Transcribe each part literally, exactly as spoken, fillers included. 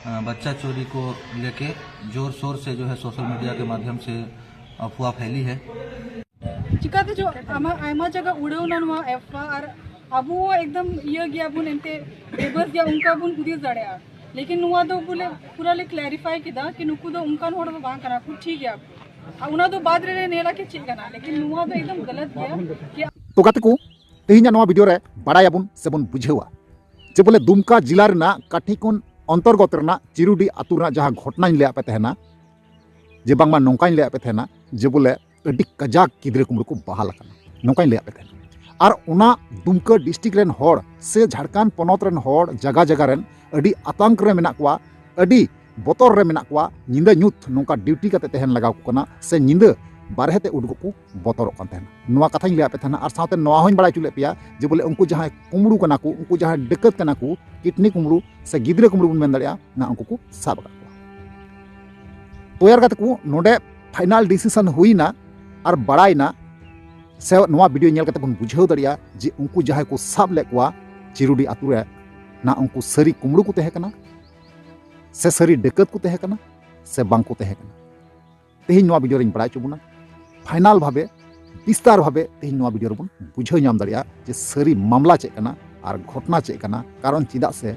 अ, बच्चा चोरी को लेके जोर शोर से जो है सोशल मीडिया के माध्यम से अफवाह फैली है। ᱪᱤᱠᱟᱛᱮ ᱪᱚ ᱟᱢᱟᱜ ᱟᱭᱢᱟ ᱡᱟᱭᱜᱟ ᱩᱲᱟᱹᱣ ᱱᱟ ᱱᱚᱣᱟ ᱮᱯᱷ ᱟᱭ ᱟᱨ ᱟᱵᱚ ᱦᱚᱸ ᱮᱠᱫᱚᱢ ᱤᱭᱟᱹ ᱜᱮᱭᱟ ᱵᱚᱱ ᱮᱱᱛᱮ ᱵᱮᱵᱚᱥ ᱜᱮᱭᱟ ᱚᱱᱠᱟ ᱵᱚᱱ ᱦᱩᱫᱤᱥ ᱫᱟᱲᱮᱭᱟᱜᱼᱟ᱾ ᱞᱮᱠᱤᱱ ᱱᱚᱣᱟ ᱫᱚ ᱵᱚᱞᱮ ᱯᱩᱨᱟ ᱞᱮ ᱠᱞᱟᱨᱤᱯᱷᱟᱭ ᱠᱮᱫᱟ ᱠᱤ ᱱᱩᱠᱩ ᱫᱚ ᱚᱱᱠᱟᱱ ᱦᱚᱲ ᱫᱚ ᱵᱟᱝ ᱠᱟᱱᱟ ᱠᱚ, ᱴᱷᱤᱠ ᱜᱮᱭᱟ ᱠᱚ᱾ ᱟᱨ ᱚᱱᱟ ᱫᱚ ᱵᱟᱫ ᱨᱮᱞᱮ ᱧᱮᱞᱟ ᱠᱤ ᱪᱮᱫ ᱠᱟᱱᱟ, ᱞᱮᱠᱤᱱ ᱱᱚᱣᱟ ᱫᱚ ᱮᱠᱫᱚᱢ ᱜᱟᱞᱟᱛ ᱜᱮᱭᱟ ᱠᱤ᱾ ᱛᱚ ᱜᱟᱛᱮ ᱠᱚ, ᱛᱮᱦᱮᱧᱟᱜ ᱱᱚᱣᱟ ᱵᱷᱤᱰᱤᱭᱳ ᱨᱮ ᱵᱟᱲᱟᱭᱟᱵᱚᱱ ᱥᱮᱵᱚᱱ ᱵᱩᱡᱷᱟᱹᱣᱟ ᱡᱮ ᱵᱚᱞᱮ ᱫᱩᱢᱠᱟ ᱡᱮᱞᱟ ᱨᱮᱱᱟᱜ ᱠᱟᱴᱷᱤᱠᱩᱱ ᱚᱱᱛᱚᱨᱜᱚᱛ ᱨᱮᱱᱟᱜ ᱪᱤᱨᱩᱰᱤ ᱟᱹᱛᱩ ᱨᱮᱱᱟᱜ ᱡᱟᱦᱟᱸ ᱜᱷᱚᱴᱱᱟᱧ ᱞᱟᱹᱭᱟᱫ ᱯᱮ ᱛᱟᱦᱮᱱᱟ, ᱡᱮ ᱵᱟᱝᱢᱟ ᱱᱚᱝᱠᱟᱧ ᱞᱟᱹᱭᱟᱫ ᱯᱮ ᱛᱟᱦᱮᱱᱟ ᱡᱮ ᱵᱚᱞᱮ ᱟᱹᱰᱤ ᱠᱟᱡᱟᱠ ᱜᱤᱫᱽᱨᱟᱹ ᱠᱩᱢᱲᱩ ᱠᱚ ᱵᱟᱦᱟᱞ ᱟᱠᱟᱱᱟ, ᱱᱚᱝᱠᱟᱧ ᱞᱟᱹᱭᱟᱫ ᱯᱮ ᱛᱟᱦᱮᱱᱟ᱾ ᱟᱨ ᱚᱱᱟ ᱫᱩᱢᱠᱟ ᱰᱤᱥᱴᱨᱤᱠᱴ ᱨᱮᱱ ᱦᱚᱲ ᱥᱮ ᱡᱷᱟᱲᱠᱷᱚᱸᱰ ᱯᱚᱱᱚᱛ ᱨᱮᱱ ᱦᱚᱲ ᱡᱟᱭᱜᱟ ᱡᱟᱭᱜᱟ ᱨᱮᱱ ᱟᱹᱰᱤ ᱟᱛᱟᱝᱠ ᱨᱮ ᱢᱮᱱᱟᱜ ᱠᱚᱣᱟ, ᱟᱹᱰᱤ ᱵᱚᱛᱚᱨ ᱨᱮ ᱢᱮᱱᱟᱜ ᱠᱚᱣᱟ᱾ ᱧᱤᱫᱟᱹ ᱧᱩᱛ ᱱᱚᱝᱠᱟ ᱰᱤᱭᱩᱴᱤ ᱠᱟᱛᱮ ᱛᱟᱦᱮᱱ ᱞᱟᱜᱟᱣ ᱠᱚ ᱠᱟᱱᱟ, ᱥᱮ ᱧᱤᱫᱟᱹ ᱵᱟᱨᱦᱮ ᱛᱮ ᱩᱰᱩᱠᱚᱜ ᱠᱚ ᱵᱚᱛᱚᱨᱚᱜ ᱠᱟᱱ ᱛᱟᱦᱮᱱᱟ᱾ ᱱᱚᱣᱟ ᱠᱟᱛᱷᱟᱧ ᱞᱟᱹᱭᱟᱫ ᱯᱮ ᱛᱟᱦᱮᱱᱟ᱾ ᱟᱨ ᱥᱟᱶᱛᱮ ᱱᱚᱣᱟ ᱦᱚᱸᱧ ᱵᱟᱲᱟᱭ ᱦᱚᱪᱚ ᱞᱮᱫ ᱯᱮᱭᱟ ᱡᱮ ᱵᱚᱞᱮ ᱩᱱᱠᱩ ᱡᱟᱦᱟᱸᱭ ᱠᱩᱢᱲᱩ ᱠᱟᱱᱟ ᱠᱚ, ᱩᱱᱠᱩ ᱡᱟᱦᱟᱸᱭ ᱰᱟᱹᱠᱟᱹᱛ ᱠᱟᱱᱟ ᱠᱚ, ᱠᱤᱰᱱᱤ ᱠᱩᱢᱲᱩ ᱥᱮ ᱜᱤᱫᱽᱨᱟᱹ ᱠᱩᱢᱲᱩ ᱵᱚᱱ ᱢᱮᱱ ᱫᱟᱲᱮᱭᱟᱜᱼᱟ, ᱱᱟ ᱩᱱᱠᱩ ᱠᱚ ᱥᱟᱵ ᱟᱠᱟᱫ ᱠᱚᱣᱟ᱾ ᱛᱚᱭᱟᱨ ᱠᱟᱛᱮ ᱠᱚ ᱱᱚᱰᱮ ᱯᱷᱟᱭᱱᱟᱞ ᱰᱤᱥᱤᱥᱚᱱ ᱦᱩᱭᱱᱟ ᱟᱨ ᱵᱟᱲᱟᱭᱱᱟ, ᱥᱮ ᱱᱚᱣᱟ ᱵᱷᱤᱰᱤᱭᱳ ᱧᱮᱞ ᱠᱟᱛᱮ ᱵᱚᱱ ᱵᱩᱡᱷᱟᱹᱣ ᱫᱟᱲᱮᱭᱟᱜᱼᱟ ᱡᱮ ᱩᱱᱠᱩ ᱡᱟᱦᱟᱸᱭ ᱠᱚ ᱥᱟᱵ ᱞᱮᱫ ᱠᱚᱣᱟ ᱪᱤᱨᱩᱰᱤ ᱟᱹᱛᱩ ᱨᱮ, ᱱᱟ ᱩᱱᱠᱩ ᱥᱟᱹᱨᱤ ᱠᱩᱢᱲᱩ ᱠᱚ ᱛᱟᱦᱮᱸ ᱠᱟᱱᱟ ᱥᱮ ᱥᱟᱹᱨᱤ ᱰᱟᱹᱠᱟᱹᱛ ᱠᱚ ᱛᱟᱦᱮᱸ ᱠᱟᱱᱟ ᱥᱮ ᱵᱟᱝ ᱠᱚ ᱛᱟᱦᱮᱸ ᱠᱟᱱᱟ᱾ ᱛᱮᱦᱮᱧ ᱱᱚᱣᱟ ᱵᱷᱤᱰᱤᱭᱳ ᱨᱮᱧ ᱵᱟᱲᱟᱭ ᱦᱚᱪᱚ ᱵᱚᱱᱟ ᱯᱷᱟᱭᱱᱟᱞ ᱵᱷᱟᱵᱮ, ᱵᱤᱥᱛᱟᱨ ᱵᱷᱟᱵᱮ ᱛᱮᱦᱮᱧ ᱱᱚᱣᱟ ᱵᱷᱤᱰᱤᱭᱳ ᱨᱮᱵᱚᱱ ᱵᱩᱡᱷᱟᱹᱣ ᱧᱟᱢ ᱫᱟᱲᱮᱭᱟᱜᱼᱟ ᱡᱮ ᱥᱟᱹᱨᱤ ᱢᱟᱢᱞᱟ ᱪᱮᱫ ᱠᱟᱱᱟ ᱟᱨ ᱜᱷᱚᱴᱱᱟ ᱪᱮᱫ ᱠᱟᱱᱟ᱾ ᱠᱟᱨᱚᱱ ᱪᱮᱫᱟᱜ ᱥᱮ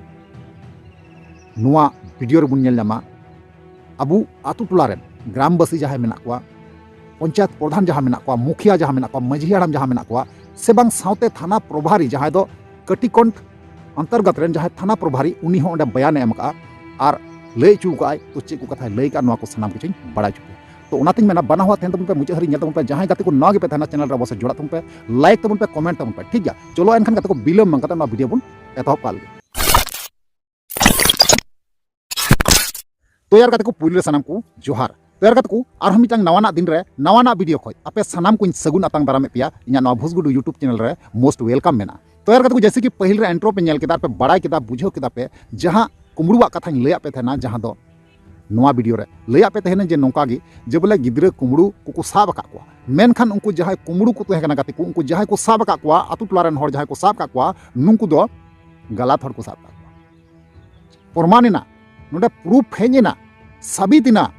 ᱱᱚᱣᱟ ᱵᱷᱤᱰᱤᱭᱳ ᱨᱮᱵᱚᱱ ᱧᱮᱞ ᱧᱟᱢᱟ ᱟᱵᱚ ᱟᱛᱳ ᱴᱚᱞᱟ ᱨᱮᱱ ᱜᱨᱟᱢᱵᱟᱥᱤ ᱡᱟᱦᱟᱸᱭ ᱢᱮᱱᱟᱜ ᱠᱚᱣᱟ, ᱯᱚᱧᱪᱟᱭᱮᱛ ᱯᱨᱚᱫᱷᱟᱱ ᱡᱟᱦᱟᱸ ᱢᱮᱱᱟᱜ ᱠᱚᱣᱟ, ᱢᱩᱠᱷᱤᱭᱟ ᱡᱟᱦᱟᱸ ᱢᱮᱱᱟᱜ ᱠᱚᱣᱟ, ᱢᱟᱹᱡᱷᱤ ᱦᱟᱲᱟᱢ ᱡᱟᱦᱟᱸ ᱢᱮᱱᱟᱜ ᱠᱚᱣᱟ, ᱥᱮ ᱵᱟᱝ ᱥᱟᱶᱛᱮ ᱛᱷᱟᱱᱟ ᱯᱨᱚᱵᱷᱟᱨᱤ ᱡᱟᱦᱟᱸᱭ ᱫᱚ ᱠᱟᱴᱤᱠᱚᱱᱰ ᱚᱱᱛᱚᱨᱜᱚᱛ ᱨᱮᱱ ᱡᱟᱦᱟᱸᱭ ᱛᱷᱟᱱᱟ ᱯᱨᱚᱵᱷᱟᱨᱤ, ᱩᱱᱤ ᱦᱚᱸ ᱚᱸᱰᱮ ᱵᱚᱭᱟᱱᱮ ᱮᱢ ᱠᱟᱜᱼᱟ ᱟᱨ ᱞᱟᱹᱭ ᱦᱚᱪᱚ ᱠᱟᱜᱼᱟᱭ᱾ ᱛᱚ ᱪᱮᱫ ᱠᱚ ᱠᱟᱛᱷᱟᱭ ᱞᱟᱹᱭ ᱠᱟᱜᱼᱟ, ᱱᱚᱣᱟ ᱠᱚ ᱥᱟᱱᱟᱢ ᱠᱤᱪᱷᱩᱧ ᱵᱟᱲᱟᱭ ᱦᱚᱪᱚ ᱯᱮᱭᱟ᱾ ᱛᱚ ᱚᱱᱟᱛᱤᱧ ᱢᱮᱱᱟ, ᱵᱟᱱᱟ ᱦᱚᱲ ᱛᱟᱦᱮᱱ ᱛᱟᱵᱚᱱ ᱯᱮ, ᱢᱩᱪᱟᱹᱫ ᱦᱟᱹᱨᱤᱡ ᱧᱮᱞ ᱛᱟᱵᱚᱱ ᱯᱮ᱾ ᱡᱟᱦᱟᱸᱭ ᱜᱟᱛᱮ ᱠᱚ ᱱᱟᱣᱟ ᱜᱮᱯᱮ ᱛᱟᱦᱮᱱᱟ, ᱪᱮᱱᱮᱞ ᱨᱮ ᱚᱵᱚᱥᱥᱳᱭ ᱡᱚᱲᱟᱜ ᱛᱟᱵᱚᱱ ᱯᱮ, ᱞᱟᱭᱤᱠ ᱛᱟᱵᱚᱱ ᱯᱮ, ᱠᱚᱢᱮᱱᱴ ᱛᱟᱵᱚᱱ ᱯᱮ, ᱴᱷᱤᱠ ᱜᱮᱭᱟ? ᱪᱚᱞᱚ ᱮᱱᱠᱷᱟᱱ ᱜᱟᱛᱮ ᱠᱚ, ᱵᱤᱞᱚᱢ ᱵᱟᱝ ᱠᱟᱛᱮ ᱱᱚᱣᱟ ᱵᱷᱤᱰᱤᱭᱳ ᱵᱚᱱ ᱮᱛᱚᱦᱚᱵ ᱠᱟᱜ ᱞᱮᱜᱮ᱾ ᱛᱚ ᱭᱟᱨ ᱜᱟᱛᱮ ᱠᱚ, ᱯᱩᱭᱞᱩ ᱨᱮ ᱥᱟᱱᱟᱢ ᱠᱚ ᱡᱚᱦᱟᱨ᱾ ᱛᱚ ᱭᱟᱨ ᱜᱟᱛᱮ ᱠᱚ, ᱟᱨᱦᱚᱸ ᱢᱤᱫᱴᱟᱝ ᱱᱟᱣᱟᱱᱟᱜ ᱫᱤᱱ ᱨᱮ ᱱᱟᱣᱟᱱᱟᱜ ᱵᱷᱤᱰᱤᱭᱳ ᱠᱷᱚᱡ ᱟᱯᱮ ᱥᱟᱱᱟᱢ ᱠᱚᱧ ᱥᱟᱹᱜᱩᱱ ᱟᱛᱟᱝ ᱫᱟᱨᱟᱢᱮᱫ ᱯᱮᱭᱟ᱾ ᱤᱧᱟᱹᱜ ᱱᱚᱣᱟ ᱵᱷᱩᱥᱜᱩᱰᱩ YouTube ᱪᱮᱱᱮᱞ ᱨᱮ most welcome ᱢᱮᱱᱟᱜᱼᱟ᱾ ᱛᱚ ᱭᱟᱨ ᱜᱟᱛᱮ ᱠᱚ, ᱡᱮᱭᱥᱮ ᱠᱤ ᱯᱟᱹᱦᱤᱞ ᱨᱮ ᱤᱱᱴᱨᱳ ᱯᱮ ᱧᱮᱞ ᱠᱮᱫᱟ, ᱟᱨ ᱯᱮ ᱵᱟᱲᱟᱭ ᱠᱮᱫᱟ, ᱵᱩᱡᱷᱟᱹᱣ ᱠᱮᱫᱟ ᱯᱮ, ᱡᱟᱦᱟᱸ ᱠᱩᱢᱲᱩᱣᱟᱜ ᱠᱟᱛᱷᱟᱧ ᱞᱟᱹᱭᱟᱫ ᱯᱮ ᱛᱟᱦᱮᱱᱟ, ᱡᱟᱦᱟᱸ ᱫᱚ ᱱᱚᱣᱟ ᱵᱷᱤᱰᱤᱭᱳ ᱨᱮ ᱞᱟᱹᱭᱟᱫ ᱯᱮ ᱛᱟᱦᱮᱱᱟ ᱡᱮ ᱱᱚᱝᱠᱟ ᱜᱮ ᱡᱮ ᱵᱚᱞᱮ ᱜᱤᱫᱽᱨᱟᱹ ᱠᱩᱢᱲᱩ ᱠᱚᱠᱚ ᱥᱟᱵ ᱟᱠᱟᱫ ᱠᱚᱣᱟ, ᱢᱮᱱᱠᱷᱟᱱ ᱩᱱᱠᱩ ᱡᱟᱦᱟᱸᱭ ᱠᱩᱢᱲᱩ ᱠᱚ ᱛᱟᱦᱮᱸ ᱠᱟᱱᱟ ᱜᱟᱛᱮ ᱠᱚ, ᱩᱱᱠᱩ ᱡᱟᱦᱟᱸᱭ ᱠᱚ ᱥᱟᱵ ᱟᱠᱟᱫ ᱠᱚᱣᱟ, ᱟᱛᱳ ᱴᱚᱞᱟ ᱨᱮᱱ ᱦᱚᱲ ᱡᱟᱦᱟᱸᱭ ᱠᱚ ᱥᱟᱵ ᱟᱠᱟᱫ ᱠᱚᱣᱟ, ᱱᱩᱠᱩ ᱫᱚ ᱜᱟᱞᱟᱛ ᱦᱚᱲ ᱠᱚ ᱥᱟᱵ ᱟᱠᱟᱫ ᱠᱚᱣᱟ᱾ ᱯᱨᱚᱢᱟᱱ ᱮᱱᱟ ᱱᱚᱰᱮ ᱯᱨᱩᱯᱷ ᱦᱮᱡ ᱮᱱᱟ, ᱥᱟᱵᱤᱛ ᱮᱱᱟ,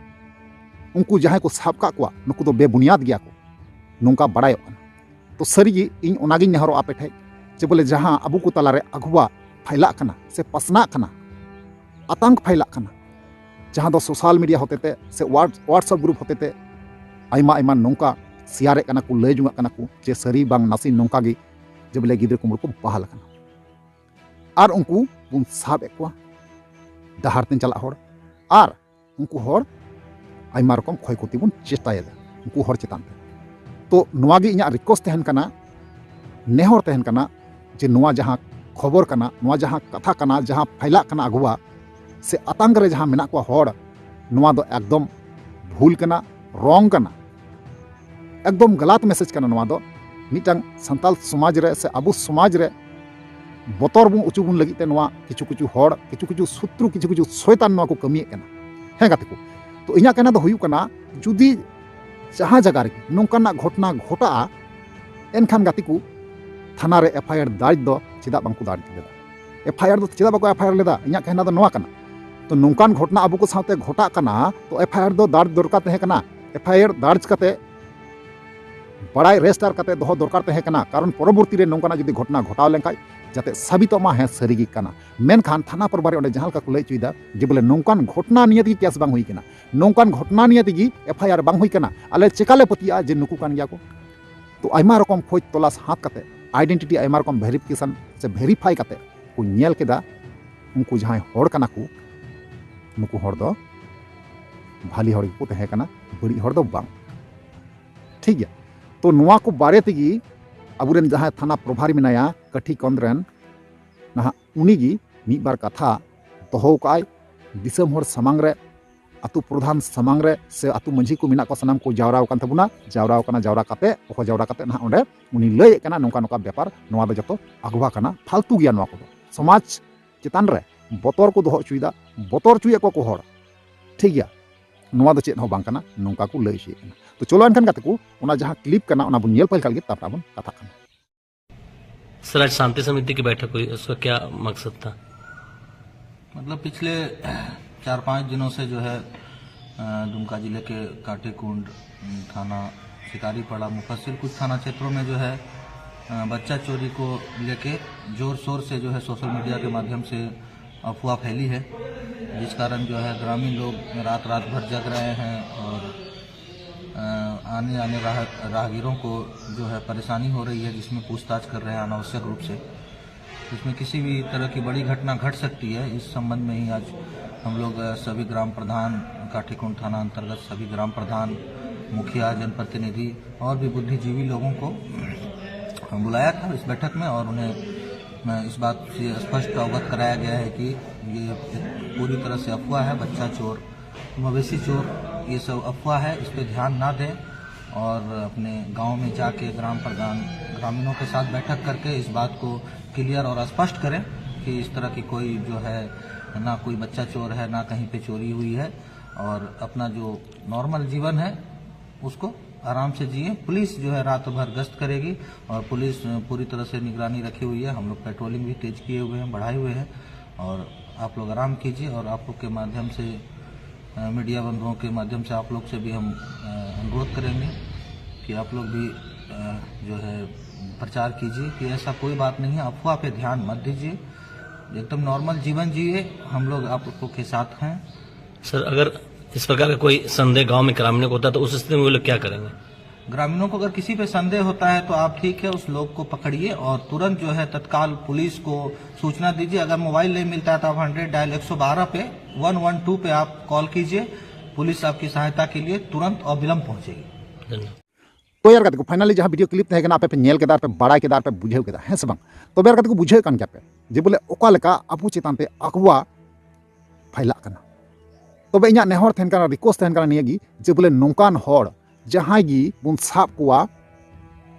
ᱩᱱᱠᱩ ᱡᱟᱦᱟᱸᱭ ᱠᱚ ᱥᱟᱵ ᱠᱟᱜ ᱠᱚᱣᱟ, ᱱᱩᱠᱩ ᱫᱚ ᱵᱮᱵᱩᱱᱤᱭᱟᱫ ᱜᱮᱭᱟ ᱠᱚ, ᱱᱚᱝᱠᱟ ᱵᱟᱲᱟᱭᱚᱜ ᱠᱟᱱᱟ᱾ ᱛᱚ ᱥᱟᱹᱨᱤᱜᱮ ᱤᱧ ᱚᱱᱟᱜᱤᱧ ᱱᱮᱦᱚᱨᱚᱜᱼᱟ ᱟᱯᱮ ᱴᱷᱮᱡ, ᱡᱮ ᱵᱚᱞᱮ ᱡᱟᱦᱟᱸ ᱟᱵᱚ ᱠᱚ ᱛᱟᱞᱟᱨᱮ ᱟᱜᱷᱩᱣᱟ ᱯᱷᱟᱭᱞᱟᱜ ᱠᱟᱱᱟ ᱥᱮ ᱯᱟᱥᱱᱟᱜ ᱠᱟᱱᱟ, ᱟᱛᱟᱝ ᱯᱷᱟᱭᱞᱟᱜ ᱠᱟᱱᱟ, ᱡᱟᱦᱟᱸ ᱫᱚ ᱥᱳᱥᱟᱞ ᱢᱤᱰᱤᱭᱟ ᱦᱚᱛᱮᱛᱮ ᱥᱮ WhatsApp ᱜᱨᱩᱯ ᱦᱚᱛᱮᱛᱮ ᱟᱭᱢᱟ ᱟᱭᱢᱟ ᱱᱚᱝᱠᱟ ᱥᱮᱭᱟᱨᱮᱫ ᱠᱟᱱᱟ ᱠᱚ, ᱞᱟᱹᱭ ᱡᱚᱝᱟᱜ ᱠᱟᱱᱟ ᱠᱚ ᱡᱮ ᱥᱟᱹᱨᱤ ᱵᱟᱝ ᱱᱟᱥᱮ ᱱᱚᱝᱠᱟ ᱜᱮ ᱡᱮ ᱵᱚᱞᱮ ᱜᱤᱫᱽᱨᱟᱹ ᱠᱩᱢᱵᱽᱲᱩ ᱠᱚ ᱵᱟᱦᱟᱞ ᱟᱠᱟᱱᱟ᱾ ᱟᱨ ᱩᱱᱠᱩ ᱵᱚᱱ ᱥᱟᱵ ᱮᱫ ᱠᱚᱣᱟ, ᱰᱟᱦᱟᱨ ᱛᱮ ᱪᱟᱞᱟᱜ ᱦᱚᱲ, ᱟᱨ ᱩᱱᱠᱩ ᱦᱚᱲ ᱟᱭᱢᱟ ᱨᱚᱠᱚᱢ ᱠᱷᱚᱭ ᱠᱷᱚᱛᱤ ᱵᱚᱱ ᱪᱮᱥᱴᱟᱭᱮᱫᱟ ᱩᱱᱠᱩ ᱦᱚᱲ ᱪᱮᱛᱟᱱ ᱨᱮ᱾ ᱛᱚ ᱱᱚᱣᱟ ᱜᱮ ᱤᱧᱟᱹᱜ ᱨᱤᱠᱣᱮᱥᱴ ᱛᱟᱦᱮᱱ ᱠᱟᱱᱟ, ᱱᱮᱦᱚᱨ ᱛᱟᱦᱮᱱ ᱠᱟᱱᱟ ᱡᱮ ᱱᱚᱣᱟ ᱡᱟᱦᱟᱸ ᱠᱷᱚᱵᱚᱨ ᱠᱟᱱᱟ, ᱱᱚᱣᱟ ᱡᱟᱦᱟᱸ ᱠᱟᱛᱷᱟ ᱠᱟᱱᱟ, ᱡᱟᱦᱟᱸ ᱯᱷᱟᱭᱞᱟᱜ ᱠᱟᱱᱟ ᱟᱜᱷᱩᱣᱟ ᱥᱮ ᱟᱛᱟᱝ ᱨᱮ ᱡᱟᱦᱟᱸ ᱢᱮᱱᱟᱜ ᱠᱚᱣᱟ ᱦᱚᱲ, ᱱᱚᱣᱟ ᱫᱚ ᱮᱠᱫᱚᱢ ᱵᱷᱩᱞ ᱠᱟᱱᱟ, ᱨᱚᱝ ᱠᱟᱱᱟ᱾ ᱮᱠᱫᱚᱢ ᱜᱟᱞᱟᱛ ᱢᱮᱥᱮᱡᱽ ᱠᱟᱱᱟ ᱱᱚᱣᱟ ᱫᱚ᱾ ᱢᱤᱫᱴᱟᱝ ᱥᱟᱱᱛᱟᱞ ᱥᱚᱢᱟᱡᱽ ᱨᱮ ᱥᱮ ᱟᱵᱚ ᱥᱚᱢᱟᱡᱽ ᱨᱮ ᱵᱚᱛᱚᱨ ᱵᱚᱱ ᱚᱪᱚ ᱵᱚᱱ ᱞᱟᱹᱜᱤᱫ ᱛᱮ ᱱᱚᱣᱟ ᱠᱤᱪᱷᱩ ᱠᱤᱪᱷᱩ ᱦᱚᱲ, ᱠᱤᱪᱷᱩ ᱠᱤᱪᱷᱩ ᱥᱩᱛᱨᱩ, ᱠᱤᱪᱷᱩ ᱠᱤᱪᱷᱩ ᱥᱚᱭᱛᱟᱱ ᱱᱚᱣᱟ ᱠᱚ ᱠᱟᱹᱢᱤᱭᱮᱫ ᱠᱟᱱᱟ᱾ ᱦᱮᱸ ᱜᱟᱛᱮ ᱠᱚ, ᱛᱚ ᱤᱧᱟᱹᱜ ᱠᱟᱱᱟ ᱫᱚ ᱦᱩᱭᱩᱜ ᱠᱟᱱᱟ, ᱡᱩᱫᱤ ᱡᱟᱦᱟᱸ ᱡᱟᱭᱜᱟ ᱨᱮᱜᱮ ᱱᱚᱝᱠᱟᱱᱟᱜ ᱜᱷᱚᱴᱚᱱᱟ ᱜᱷᱚᱴᱟᱜᱼᱟ, ᱮᱱᱠᱷᱟᱱ ᱜᱟᱛᱮ ᱠᱚ ᱛᱷᱟᱱᱟ ᱨᱮ ᱮᱯᱷ ᱟᱭ ᱟᱨ ᱫᱟᱨᱡᱽ ᱫᱚ ᱪᱮᱫᱟᱜ ᱵᱟᱝᱠᱚ ᱫᱟᱨᱡᱽ ᱞᱮᱫᱟ? ᱮᱯᱷ ᱟᱭ ᱟᱨ ᱫᱚ ᱪᱮᱫᱟᱜ ᱵᱟᱠᱚ ᱮᱯᱷ ᱟᱭ ᱟᱨ ᱞᱮᱫᱟ? ᱤᱧᱟᱹᱜ ᱠᱟᱛᱷᱟ ᱫᱚ ᱱᱚᱣᱟ ᱠᱟᱱᱟ᱾ ᱛᱚ ᱱᱚᱝᱠᱟᱱ ᱜᱷᱚᱴᱚᱱᱟ ᱟᱵᱚ ᱠᱚ ᱥᱟᱶᱛᱮ ᱜᱷᱚᱴᱟᱜ ᱠᱟᱱᱟ, ᱛᱚ ᱮᱯᱷ ᱟᱭ ᱟᱨ ᱫᱚ ᱫᱟᱨᱡᱽ ᱫᱚᱨᱠᱟᱨ ᱛᱟᱦᱮᱸ ᱠᱟᱱᱟ᱾ ᱮᱯᱷ ᱟᱭ ᱟᱨ ᱫᱟᱨᱡᱽ ᱠᱟᱛᱮ ᱵᱟᱲᱟᱭ ᱨᱮᱡᱤᱥᱴᱟᱨ ᱠᱟᱛᱮ ᱫᱚᱦᱚ ᱫᱚᱨᱠᱟᱨ ᱛᱟᱦᱮᱸ ᱠᱟᱱᱟ, ᱠᱟᱨᱚᱱ ᱯᱚᱨᱚᱵᱚᱨᱛᱤ ᱨᱮ ᱱᱚᱝᱠᱟᱱᱟᱜ ᱡᱩᱫᱤ ᱜᱷᱚᱴᱚᱱᱟ ᱜᱷᱚᱴᱟᱣ ᱞᱮᱱᱠᱷᱟᱡ ᱡᱟᱛᱮ ᱥᱟᱵᱤᱛᱚᱜ ᱢᱟ ᱦᱮᱸ ᱥᱟᱹᱨᱤ ᱜᱮ ᱠᱟᱱᱟ᱾ ᱢᱮᱱᱠᱷᱟᱱ ᱛᱷᱟᱱᱟ ᱯᱨᱚᱵᱷᱟᱨᱤ ᱚᱸᱰᱮ ᱡᱟᱦᱟᱸ ᱞᱮᱠᱟ ᱠᱚ ᱞᱟᱹᱭ ᱦᱚᱪᱚᱭᱮᱫᱟ ᱡᱮ ᱵᱚᱞᱮ ᱱᱚᱝᱠᱟᱱ ᱜᱷᱚᱴᱚᱱᱟ ᱱᱤᱭᱮ ᱛᱮᱜᱮ ᱠᱮᱥ ᱵᱟᱝ ᱦᱩᱭ ᱠᱟᱱᱟ, ᱱᱚᱝᱠᱟᱱ ᱜᱷᱚᱴᱚᱱᱟ ᱱᱤᱭᱮ ᱛᱮᱜᱮ ᱮᱯᱷ ᱟᱭ ᱟᱨ ᱵᱟᱝ ᱦᱩᱭ ᱠᱟᱱᱟ, ᱟᱞᱮ ᱪᱮᱠᱟ ᱞᱮ ᱯᱟᱹᱛᱭᱟᱹᱜᱼᱟ ᱡᱮ ᱱᱩᱠᱩ ᱠᱟᱱ ᱜᱮᱭᱟ ᱠᱚ? ᱛᱚ ᱟᱭᱢᱟ ᱨᱚᱠᱚᱢ ᱠᱷᱚᱡᱽ ᱛᱚᱞᱟᱥ ᱦᱟᱛ ᱠᱟᱛᱮ, ᱟᱭᱰᱮᱱᱴᱤᱴᱤ ᱟᱭᱢᱟ ᱨᱚᱠᱚᱢ ᱵᱷᱮᱨᱤᱯᱷᱤᱠᱮᱥᱚᱱ ᱥᱮ ᱵᱷᱮᱨᱤᱯᱷᱟᱭ ᱠᱟᱛᱮ ᱠᱚ ᱧᱮᱞ ᱠᱮᱫᱟ ᱩᱱᱠᱩ ᱡᱟᱦᱟᱸᱭ ᱦᱚᱲ ᱠᱟᱱᱟ ᱠᱚ, ᱱᱩᱠᱩ ᱦᱚᱲ ᱫᱚ ᱵᱷᱟᱞᱤ ᱦᱚᱲ ᱜᱮᱠᱚ ᱛᱟᱦᱮᱸ ᱠᱟᱱᱟ, ᱵᱟᱹᱲᱤᱡ ᱦᱚᱲ ᱫᱚ ᱵᱟᱝ᱾ ᱴᱷᱤᱠ ᱜᱮᱭᱟ, ᱛᱚ ᱱᱚᱣᱟ ᱠᱚ ᱵᱟᱨᱮ ᱛᱮᱜᱮ ᱟᱵᱚᱨᱮᱱ ᱡᱟᱦᱟᱸᱭ ᱛᱷᱟᱱᱟ ᱯᱨᱚᱵᱷᱟᱨᱤ ᱢᱮᱱᱟᱭᱟ ᱠᱟᱹᱴᱷᱤ ᱠᱚᱸᱫᱽ ᱨᱮᱱ, ᱱᱟᱦᱟᱜ ᱩᱱᱤᱜᱮ ᱢᱤᱫ ᱵᱟᱨ ᱠᱟᱛᱷᱟ ᱫᱚᱦᱚ ᱠᱟᱜᱼᱟᱭ ᱫᱤᱥᱚᱢ ᱦᱚᱲ ᱥᱟᱢᱟᱝ ᱨᱮ, ᱟᱛᱳ ᱯᱨᱚᱫᱷᱟᱱ ᱥᱟᱢᱟᱝ ᱨᱮ ᱥᱮ ᱟᱛᱳ ᱢᱟᱹᱡᱷᱤ ᱠᱚ ᱢᱮᱱᱟᱜ ᱠᱚᱣᱟ, ᱥᱟᱱᱟᱢ ᱠᱚ ᱡᱟᱣᱨᱟ ᱟᱠᱟᱱ ᱛᱟᱵᱚᱱᱟ, ᱡᱟᱣᱨᱟ ᱟᱠᱟᱱᱟ, ᱡᱟᱣᱨᱟ ᱠᱟᱛᱮ, ᱦᱚᱦᱚ ᱡᱟᱣᱨᱟ ᱠᱟᱛᱮ ᱱᱟᱦᱟᱜ ᱚᱸᱰᱮ ᱩᱱᱤ ᱞᱟᱹᱭᱮᱫ ᱠᱟᱱᱟ ᱱᱚᱝᱠᱟ ᱱᱚᱝᱠᱟ ᱵᱮᱯᱟᱨ, ᱱᱚᱣᱟ ᱫᱚ ᱡᱚᱛᱚ ᱟᱜᱽᱣᱟ ᱠᱟᱱᱟ, ᱯᱷᱟᱞᱛᱩ ᱜᱮᱭᱟ ᱱᱚᱣᱟ ᱠᱚᱫᱚ᱾ ᱥᱚᱢᱟᱡᱽ ᱪᱮᱛᱟᱱ ᱨᱮ ᱵᱚᱛᱚᱨ ᱠᱚ ᱫᱚᱦᱚ ᱦᱚᱪᱚᱭᱮᱫᱟ, ᱵᱚᱛᱚᱨ ᱦᱚᱪᱚᱭᱮᱫ ᱠᱚᱣᱟ ᱠᱚ ᱦᱚᱲ, ᱴᱷᱤᱠ ᱜᱮᱭᱟ, ᱱᱚᱣᱟ ᱫᱚ ᱪᱮᱫ ᱦᱚᱸ ᱵᱟᱝ ᱠᱟᱱᱟ, ᱱᱚᱝᱠᱟ ᱠᱚ ᱞᱟᱹᱭ ᱦᱚᱪᱚᱭᱮᱫ ᱠᱟᱱᱟ᱾ ᱛᱚ ᱪᱚᱞᱚ ᱮᱱᱠᱷᱟᱱ ᱜᱟᱛᱮ ᱠᱚ, ᱚᱱᱟ ᱡᱟᱦᱟᱸ ᱠᱞᱤᱯ ᱠᱟᱱᱟ ᱚᱱᱟ ᱵᱚᱱ ᱧᱮᱞ ᱯᱟᱹᱦᱤᱞ ᱠᱷᱟᱱ ᱜᱮ, ᱛᱟᱨᱯᱚᱨᱮ ᱵᱚᱱ ᱠᱟᱛᱷᱟᱜ ᱠᱟᱱᱟ᱾ सर, आज शांति समिति की बैठक हुई, उसका क्या मकसद था? मतलब पिछले चार पाँच दिनों से जो है अ, दुमका जिले के काठीकुंड, अम, थाना शिकारीपाड़ा, मुफस्सिल कुछ थाना क्षेत्रों में जो है अ, बच्चा चोरी को लेके जोर शोर से जो है सोशल मीडिया के माध्यम से अफवाह फैली है, जिस कारण जो है ग्रामीण लोग रात रात भर जग रहे हैं और अ, आने आने राह राहगीरों को जो है परेशानी हो रही है, जिसमें पूछताछ कर रहे हैं अनावश्यक रूप से। इसमें किसी भी तरह की बड़ी घटना घट सकती है। इस संबंध में ही आज हम लोग अ, सभी ग्राम प्रधान, काठीकुंड थाना अंतर्गत सभी ग्राम प्रधान, मुखिया, जनप्रतिनिधि और भी बुद्धिजीवी लोगों को बुलाया था इस बैठक में और उन्हें अ, इस बात से स्पष्ट अवगत कराया गया है कि ये पूरी तरह से अफवाह है। बच्चा चोर, मवेशी चोर, ये सब अफवाह है, इस पे ध्यान ना दें और अपने गांव में जाके ग्राम प्रधान, ग्रामीणों के साथ बैठक करके इस बात को क्लियर और स्पष्ट करें कि इस तरह की कोई जो है ना कोई बच्चा चोर है, ना कहीं पे चोरी हुई है और अपना जो नॉर्मल जीवन है उसको आराम से जिए। पुलिस जो है रात भर गश्त करेगी और पुलिस अ, पूरी तरह से निगरानी रखी हुई है। हम लोग पेट्रोलिंग भी तेज किए हुए हैं, बढ़ाए हुए हैं और आप लोग आराम कीजिए और आप लोग के माध्यम से अ, मीडिया बंधुओं के माध्यम से आप लोग से भी हम अ, अनुरोध करेंगे कि आप लोग भी अ, जो है प्रचार कीजिए कि ऐसा कोई बात नहीं है, अफवाह पे ध्यान मत दीजिए, एकदम नॉर्मल जीवन जिए। हम लोग आप लोग के साथ हैं। सर, अगर इस प्रकार का कोई संदेह गांव में ग्रामीणों को होता है तो उस स्थिति में वो लोग क्या करेंगे? ग्रामीणों को अगर किसी पे संदेह होता है तो आप ठीक है उस लोग को पकड़िए और तुरंत जो है तत्काल पुलिस को सूचना दीजिए। अगर मोबाइल नहीं मिलता है तो आप हंड्रेड डायल एक सौ बारह पे, वन वन टू पे आप कॉल कीजिए। पुलिस आपकी सहायता के लिए तुरंत और विलंब पहुंचेगी। धन्यवाद। ᱛᱚᱭᱟᱨ ᱠᱟᱛᱮ ᱠᱚ ᱯᱷᱟᱭᱱᱟᱞᱤ ᱡᱟᱦᱟᱸ ᱵᱷᱤᱰᱤᱭᱳ ᱠᱞᱤᱯ ᱛᱟᱦᱮᱸ ᱠᱟᱱᱟ, ᱟᱯᱮ ᱯᱮ ᱧᱮᱞ ᱠᱮᱫᱟ, ᱟᱨ ᱯᱮ ᱵᱟᱲᱟᱭ ᱠᱮᱫᱟ, ᱦᱮᱸ ᱥᱮ ᱵᱟᱝ? ᱛᱚᱵᱮ ᱟᱨ ᱠᱟᱛᱮ ᱠᱚ ᱵᱩᱡᱷᱟᱹᱣ ᱠᱟᱱ ᱜᱮᱭᱟ ᱯᱮ ᱡᱮ ᱵᱚᱞᱮ ᱚᱠᱟ ᱞᱮᱠᱟ ᱟᱵᱚ ᱪᱮᱛᱟᱱ ᱛᱮ ᱟᱠᱚᱣᱟᱜ ᱯᱷᱟᱭᱞᱟᱜ ᱠᱟᱱᱟ᱾ ᱛᱚᱵᱮ ᱤᱧᱟᱹᱜ ᱱᱮᱦᱚᱨ ᱛᱟᱦᱮᱱ ᱠᱟᱱᱟ, ᱨᱤᱠᱣᱮᱥᱴ ᱛᱟᱦᱮᱱ ᱠᱟᱱᱟ ᱱᱤᱭᱟᱹ ᱜᱮ ᱡᱮ ᱵᱚᱞᱮ ᱱᱚᱝᱠᱟᱱ ᱦᱚᱲ ᱡᱟᱦᱟᱸᱭ ᱜᱮ ᱵᱚᱱ ᱥᱟᱵ ᱠᱚᱣᱟ,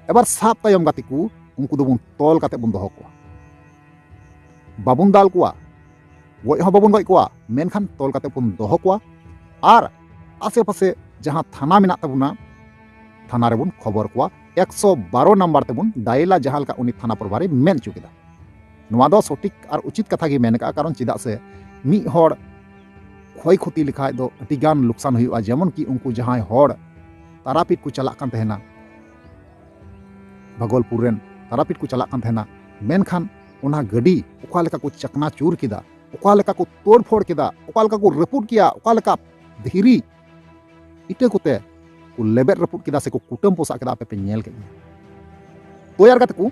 ᱮᱵᱟᱨ ᱥᱟᱵ ᱛᱟᱭᱚᱢ ᱜᱟᱛᱮ ᱠᱚ ᱩᱱᱠᱩ ᱫᱚᱵᱚᱱ ᱛᱚᱞ ᱠᱟᱛᱮ ᱵᱚᱱ ᱫᱚᱦᱚ ᱠᱚᱣᱟ, ᱵᱟᱵᱚᱱ ᱫᱟᱞ ᱠᱚᱣᱟ, ᱜᱚᱡ ᱦᱚᱸ ᱵᱟᱵᱚᱱ ᱜᱚᱡ ᱠᱚᱣᱟ, ᱢᱮᱱᱠᱷᱟᱱ ᱛᱚᱞ ᱠᱟᱛᱮ ᱵᱚᱱ ᱫᱚᱦᱚ ᱠᱚᱣᱟ᱾ ᱟᱨ ᱟᱥᱮ ᱯᱟᱥᱮ ᱡᱟᱦᱟᱸ ᱛᱷᱟᱱᱟ ᱢᱮᱱᱟᱜ ᱛᱟᱵᱚᱱᱟ, ᱛᱷᱟᱱᱟ ᱨᱮᱵᱚᱱ ᱠᱷᱚᱵᱚᱨ ᱠᱚᱣᱟ, ᱮᱠᱥᱚ ᱵᱟᱨᱚ ᱱᱟᱢᱵᱟᱨ ᱛᱮᱵᱚᱱ ᱰᱟᱭᱮᱞᱟ, ᱡᱟᱦᱟᱸ ᱞᱮᱠᱟ ᱩᱱᱤ ᱛᱷᱟᱱᱟ ᱯᱨᱚᱵᱷᱟᱨᱤ ᱢᱮᱱ ᱦᱚᱪᱚ ᱠᱮᱫᱟ᱾ ᱱᱚᱣᱟ ᱫᱚ ᱥᱚᱴᱷᱤᱠ ᱟᱨ ᱩᱪᱤᱛ ᱠᱟᱛᱷᱟ ᱜᱮ ᱢᱮᱱ ᱠᱟᱜᱼᱟ, ᱠᱟᱨᱚᱱ ᱪᱮᱫᱟᱜ ᱥᱮ ᱢᱤᱫ ᱦᱚᱲ ᱠᱷᱚᱭ ᱠᱷᱚᱛᱤ ᱞᱮᱠᱷᱟᱡ ᱫᱚ ᱟᱹᱰᱤ ᱜᱟᱱ ᱞᱚᱠᱥᱟᱱ ᱦᱩᱭᱩᱜᱼᱟ᱾ ᱡᱮᱢᱚᱱ ᱠᱤ ᱩᱱᱠᱩ ᱡᱟᱦᱟᱸᱭ ᱦᱚᱲ ᱛᱟᱨᱟᱯᱤᱴ ᱠᱚ ᱪᱟᱞᱟᱜ ᱠᱟᱱ ᱛᱟᱦᱮᱱᱟ, ᱵᱷᱟᱜᱚᱞᱯᱩᱨ ᱨᱮᱱ ᱛᱟᱨᱟᱯᱤᱴ ᱠᱚ ᱪᱟᱞᱟᱜ ᱠᱟᱱ ᱛᱟᱦᱮᱱᱟ, ᱢᱮᱱᱠᱷᱟᱱ ᱚᱱᱟ ᱜᱟᱹᱰᱤ ᱚᱠᱟ ᱞᱮᱠᱟ ᱠᱚ ᱪᱟᱠᱱᱟ ᱪᱩᱨ ᱠᱮᱫᱟ, ᱚᱠᱟ ᱞᱮᱠᱟ ᱠᱚ ᱛᱳᱲ ᱯᱷᱳᱲ ᱠᱮᱫᱟ, ᱚᱠᱟ ᱞᱮᱠᱟ ᱠᱚ ᱨᱟᱹᱯᱩᱫ ᱠᱮᱭᱟ, ᱚᱠᱟ ᱞᱮᱠᱟ ᱫᱷᱤᱨᱤ ᱤᱴᱟᱹ ᱠᱚᱛᱮ ᱠᱚ ᱞᱮᱵᱮᱫ ᱨᱟᱹᱯᱩᱫ ᱠᱮᱫᱟ ᱥᱮᱠᱚ ᱠᱩᱴᱟᱹᱢ ᱯᱚᱥᱟᱜ ᱠᱮᱫᱟ, ᱟᱯᱮ ᱯᱮ ᱧᱮᱞ ᱠᱮᱫ ᱜᱮᱭᱟ᱾ ᱛᱚ ᱭᱟᱨ ᱜᱟᱛᱮ ᱠᱚ,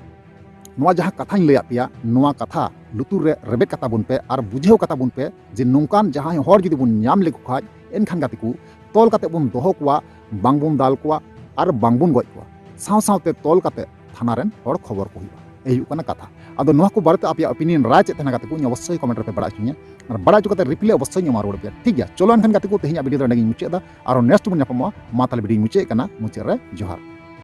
ᱱᱚᱣᱟ ᱡᱟᱦᱟᱸ ᱠᱟᱛᱷᱟᱧ ᱞᱟᱹᱭᱟᱫ ᱯᱮᱭᱟ, ᱱᱚᱣᱟ ᱠᱟᱛᱷᱟ ᱞᱩᱛᱩᱨ ᱨᱮ ᱨᱮᱵᱮᱫ ᱠᱟᱛᱟ ᱵᱚᱱ ᱯᱮ ᱟᱨ ᱵᱩᱡᱷᱟᱹᱣ ᱠᱟᱛᱟ ᱵᱚᱱ ᱯᱮ ᱡᱮ ᱱᱚᱝᱠᱟᱱ ᱡᱟᱦᱟᱸᱭ ᱦᱚᱲ ᱡᱩᱫᱤ ᱵᱚᱱ ᱧᱟᱢ ᱞᱮᱠᱚ ᱠᱷᱟᱡ, ᱮᱱᱠᱷᱟᱱ ᱜᱟᱛᱮ ᱠᱚ, ᱛᱚᱞ ᱠᱟᱛᱮ ᱵᱚᱱ ᱫᱚᱦᱚ ᱠᱚᱣᱟ, ᱵᱟᱝ ᱵᱚᱱ ᱫᱟᱞ ᱠᱚᱣᱟ ᱟᱨ ᱵᱟᱝ ᱵᱚᱱ ᱜᱚᱡ ᱠᱚᱣᱟ, ᱥᱟᱶ ᱥᱟᱶᱛᱮ ᱛᱚᱞ ᱠᱟᱛᱮ ᱛᱷᱟᱱᱟ ᱨᱮᱱ ᱦᱚᱲ ᱠᱷᱚᱵᱚᱨ ᱠᱚ ᱦᱩᱭᱩᱜᱼᱟ᱾ ᱮᱭ ᱦᱩᱭᱩᱜ ᱠᱟᱱᱟ ᱠᱟᱛᱷᱟ᱾ ᱟᱫᱚ ᱱᱚᱣᱟ ᱠᱚ ᱵᱟᱨᱮᱛᱮ ᱟᱯᱮᱭᱟᱜ opinion, ᱨᱟᱭ ᱪᱮᱫ ᱛᱟᱦᱮᱱᱟ ᱜᱟᱛᱮ ᱠᱚ, ᱤᱧ ᱚᱵᱚᱥᱥᱳᱭ comment ᱨᱮᱯᱮ ᱵᱟᱲᱟᱭ ᱦᱚᱪᱚᱧᱟ, ᱟᱨ ᱵᱟᱲᱟᱭ ᱦᱚᱪᱚ ᱠᱟᱛᱮ reply ᱚᱵᱚᱥᱥᱳᱭ ᱤᱧ ᱮᱢᱟ ᱨᱩᱣᱟᱹᱲ ᱟᱯᱮᱭᱟ, ᱴᱷᱤᱠ ᱜᱮᱭᱟ? ᱪᱚᱞᱚ ᱮᱱᱠᱷᱟᱱ ᱜᱟᱛᱮ ᱠᱚ, ᱛᱮᱦᱮᱧᱟᱜ video ᱫᱚ ᱱᱚᱰᱮ ᱜᱤᱧ ᱢᱩᱪᱟᱹᱫ ᱮᱫᱟ᱾ ᱟᱨᱚ next ᱵᱚᱱ ᱧᱟᱯᱟᱢᱚᱜᱼᱟ᱾ ᱢᱟ ᱛᱟᱦᱞᱮ video ᱧ ᱢᱩᱪᱟᱹᱫ ᱠᱟᱱᱟ, ᱢᱩᱪᱟᱹᱫ ᱨᱮ ᱡᱚᱦᱟᱨ᱾